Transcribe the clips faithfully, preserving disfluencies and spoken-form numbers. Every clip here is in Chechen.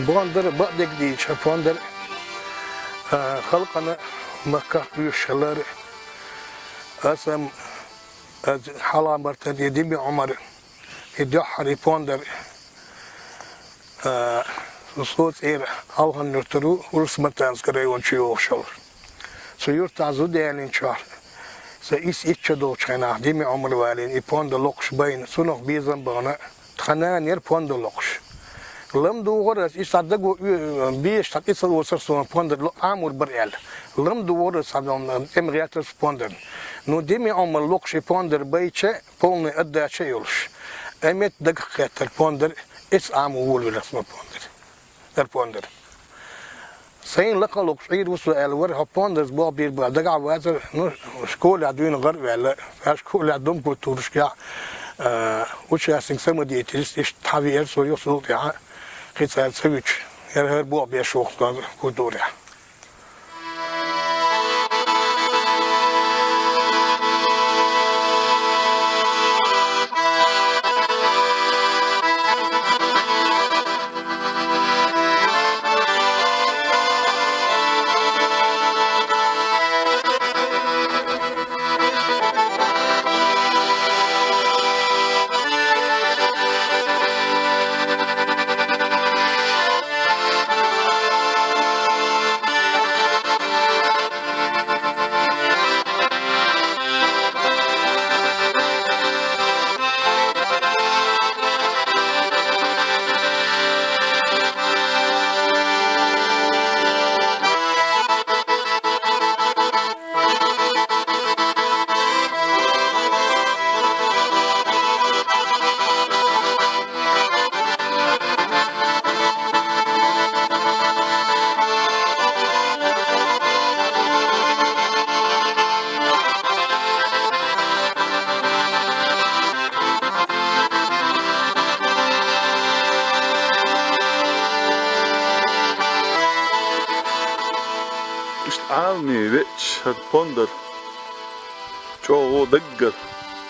Пондар бакъдерг дийцича, пондар, а, халкъана махках уьш хилар. Аса-м, аз хьалха мартан де Дими Ӏумар, и дуьххьара и пондар, а, со цӀера Алхан-Юртара ву, Урус-Мартановский район чу йогӀуш йолуш. Цу юьртахь зуда ялийначохь, сан исс итт шо долчу хенахь Дими Ӏумар валийна и пондар локхуш байна, цунах безам бахана, тхан нана яра пондар локхуш. Лам дугӀура аса, иза цхьа даго оь-, безаш цхьа тӀе ца оцара суна пондар ло-, Ӏамор бара аьлла. Лам дугӀура аса, цхьа тӀема гӀертара аса пондар. Ну, Дими Ӏумар локхуш и пондар байча, полный отдача а йолуш. Амет дагах кхеттара пондар, эца Ӏамо волавелира аса пондар. Дар пондар. Сайна лакха а локхуш Ӏийр ву со аьлла вара, хьо пондарца болх бийр бара дагахь а вацара, ну, школехь дуьйна гӀар а ваьлла, ша школехь Дом культурашкахь, а, участник самодеятельности иштта хьан веара со юха цул тӀаьхьа, кхин цара ца вуьтуш, яра хӀара болх беш ву-кх со культурехь. Иштта Ӏаламе веача хӀара пондар чӀогӀа даггара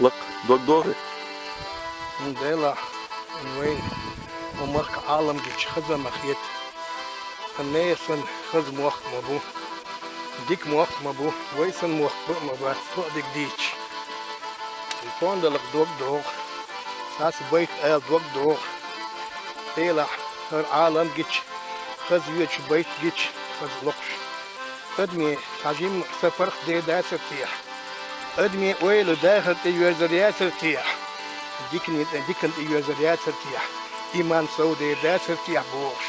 лакха дог догӀий? Делахь, вайн ма махка Ӏалам гича хаза ма хета. Ткъа нехан санна хаза мохк ма бу, дика мохк ма бу, вай санна мохк бан а ма бац, бакъдерг дийцича. И пондар лакха дог догӀу, цхьацца байт ала дог догӀу. Делахь, хӀара Ӏалам гича, хаза йоьдуш байт гича, хаза локхуш. Адамийн цхьа жимма сапарх дер дацара техьа? Адамийн ойла дахар тӀе йоьрзур яцара техьа? Дикане тӀе, дикана тӀе йоьрзур яцара техьа? Иман сов дер дацара техьа бохуш,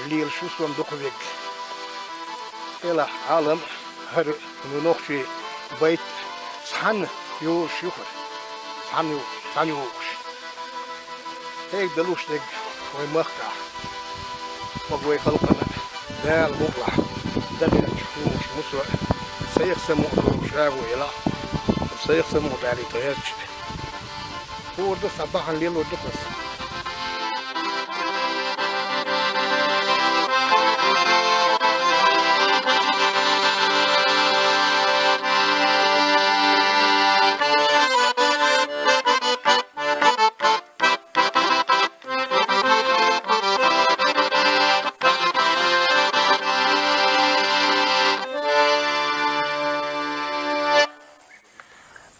лелаш ву со-м дукха верг. Делахь, Ӏалам, хӀара, ну, нохчийн байт цхьаьна йолуш ю хӀара. Цхьаьна йолуш, цхьаьна йолуш. Хьега далуш дерг вай махкахь, хӀокху вай халкъана Дала мукъалахь, дан гӀерташ вогӀуш ву со, сайх самукъа долуш агӀо елахь, сайх самукъа далийта гӀерташ. ХӀора ду, цхьа бахьана лелор ду-кх аса.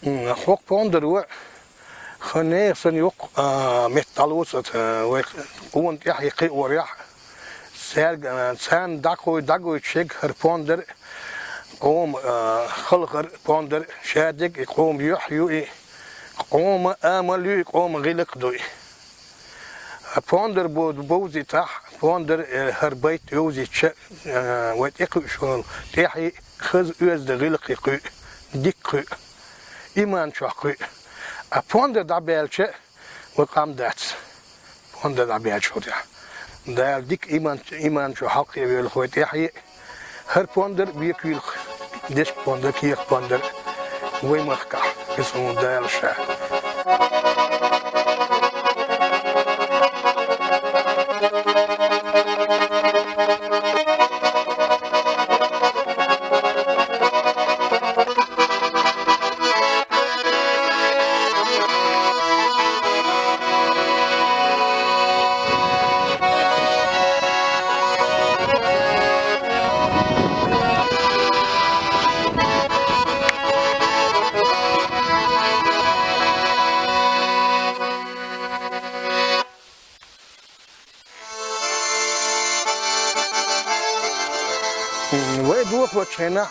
М, хӀокху пондаро хӀара нехан санна йоккха, а, меттан дӀалоцу аса, вай къона тӀаьхье кхиорехь, цаьрга, а, царна дӀакхой-, дӀагойтуш ерг хӀара пондар, къоман, а, халхар пондар, шадерг и къоман юьхь ю и, къоман амал ю и, къоман гӀиллакх ду и. Ткъа пондар бо-, бовзийтахь, пондар, э, хӀара байт йовзийтича, э, вай тӀекхуьуш волу тӀаьхье хаза оьзда гӀиллакхе кхуьу, дика кхуьу, иман чохь кхуьу. Ткъа пондар дӀабаьлча, вай къам дац. Пондар дӀабаьлча хӀорехь. Дала дика иман, иман чу хьалкхевоьлху вай тӀаьхье. ХӀара пондар бекавилху, дешка пондар, кехат пондар вай махкахь, иза хӀума Дала ша. Вай дохочу хенахь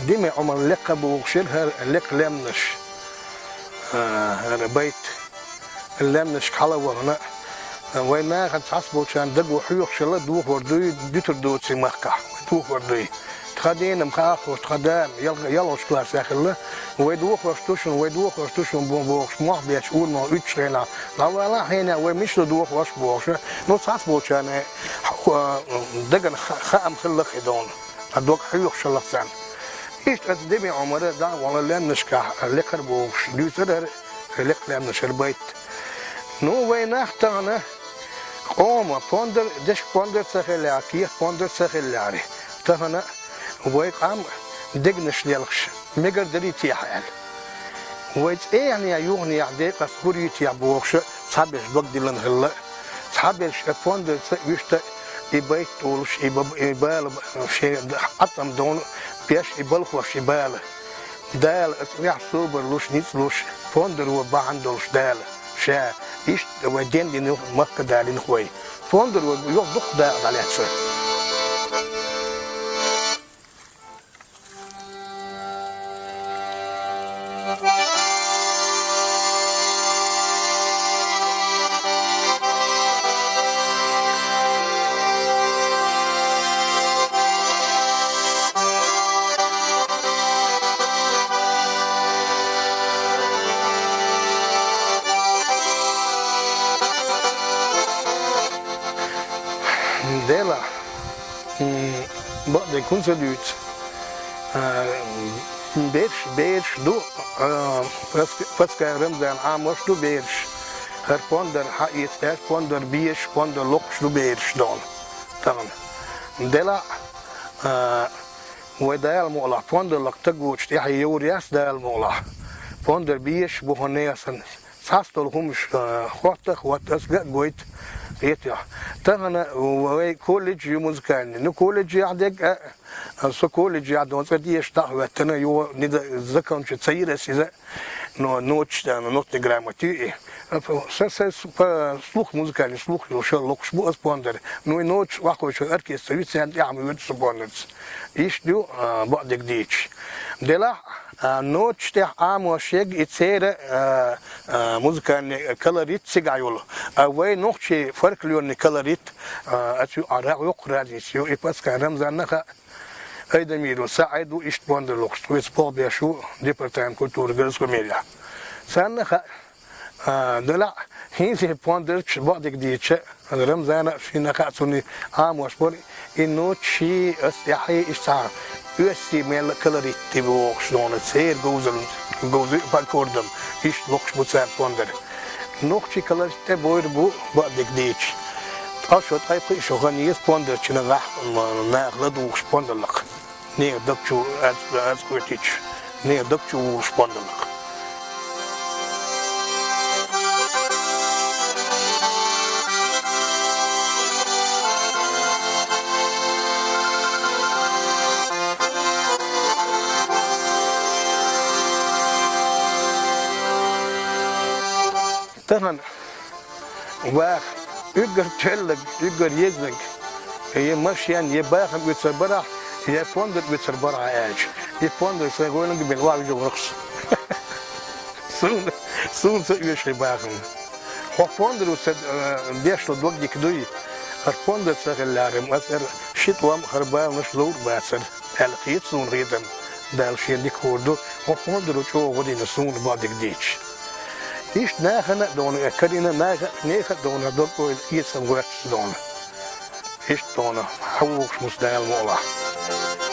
Дими Ӏумар лекха бохуш яра хӀара лекха лаьмнаш, а, хӀара байт. Лаьмнашка хьала а вахана, вай нахана цхьацца болчарна даго хьоьхуш хилла дохор дуй, дуьтур доций махкахь, вай дохор дуй. Тхан дена-м хаахь, тхан да-м ял-, ялхалгӀачу классехь хилла, вай дохош ду шуна, вай дохош ду шуна бо-, бохуш, мохь бетташ урамехь уьттуш хенахь, дӀавала хьенех, вай мича ду дохош бохуш. Ну, цхьацца болчарна, хьо-, дагана ха-, хаам хилла хи дона, а дог хьоьхуш хилла царна. Иштта аса Дими Ӏумара дӀа а вала лаьмнашкахь лекхар бохуш, дуьйцура хӀара лекха лаьмнаш, хӀара байт. Ну, вай нах тахана къоман пондар, дешка пондар ца хиллехь, кехат пондар ца хиллехь, тахана вай къам дегнаш лелхаш, мегар дарий техьа аьлла. Вай цӀехьанехь, юханехь декъаца хӀур йитехь бохуша, цхьаберш дог диллина хилла. Цхьаберш а пондарца вуьшта и байт олуш, и ба-, и бала шен Ӏатам дона беш, и балхош и бала. Дала аса тӀехь собар луш, ницкъ луш, пондаро бахьана долуш Дала, ша иштта вай дендина махка далийна вай. Пондаро юха дукха дакъа дӀалаьцна. Делахь, м, бакъдерг хӀунда ца дуьйцу? А, берш, берш ду, а, Паска-, Паскаев Рамзана Ӏамош ду берш. ХӀара пондар хьаэца, хӀара пондар безаш, пондар локхуш ду берш дона тахана. Делахь, а, вай Дала мукъалахь, пондар лакха стаг воцуш тӀаьхье йовр яц Дала мукъалахь. Пондар безаш бу хӀун нехан санна. Цхьацца долу хӀумаш, а, хӀотта а хӀотта, ас ган а гойту, кхетахь. Тахана вай колледж ю музыкальный. Ну, колледжехь дерг а, со колледжехь дона цӀа дезаш дӀа а хӀоьттина, юха нида законча ца йира ас иза, но ноташ, а, нотный грамота ю и. Сан, сан с-, по слух, музыкальный слух йолуш локхуш бу ас пондар. Ну, и ноташ охьакхочуш оркестр ю, царна тӀаьхьа ма воьду со пондарца. Иштта ю, а, бакъдерг дийцича. Делахь, а, ноташ тӀехь Ӏамош ерг и церан, а, а, музыкальный колорит цигахь йолу. А вай нохчийн фольклорный колорит, а, ацу юкъахь йоккха разница ю, и Паскаев Рамзанна хаьа, Айдамиров Саида ву иштта пондар локхуш, тхоьца болх беш ву департамент культуры городской мерияхь. Царна хаьа, а, делахь, хӀинца и пондарча бакъдерг дийцича, Рамзана а шена хаьа, цунна Ӏамош бара, и ноташ а, ас тӀаьхье иштта цхьа оьрсийн мел колорит ю бохуш дона, церан говзалла, говза а по аккордам, иштта локхуш бу цара пондар. Нохчийн колорит тӀе бойр бу бакъдерг дийцича. Ткъа шо, ткъе пхи шо хан еза пондарчу нагахь, м, наха ладугӀуш пондар лакха. Нехан даг чу аз, аз кхетийча, нехан даг чу вуьйлуш пондар лакха. Тахана ваха уггар тоьллаг, уггар езнаг, я машен, я бахам оьцур барахь, я пондар оьцур барахь аьлча, и пондар сайн гӀоьллинга бина ваха вижа вара со. Суна, суна ца оьшу и бахам. ХӀокху пондаро ца, э, беш долу дог дика дуй, хӀара пондар ца хиллехьара, аса хӀара ши тӀом, хӀара баланаш ловр бацара. Аьлла хета суна хетарна, Дала шен дика хӀора ду, хӀокху пондаро чӀогӀа гӀо дина суна бакъдерг дийцича. Иштта нахана а дона, э, карийна, наха а, нехан а дона дог-ойла эцам гӀоьртуш дона. Иштта дона, хьан вухуш муса Дала мукъалахь.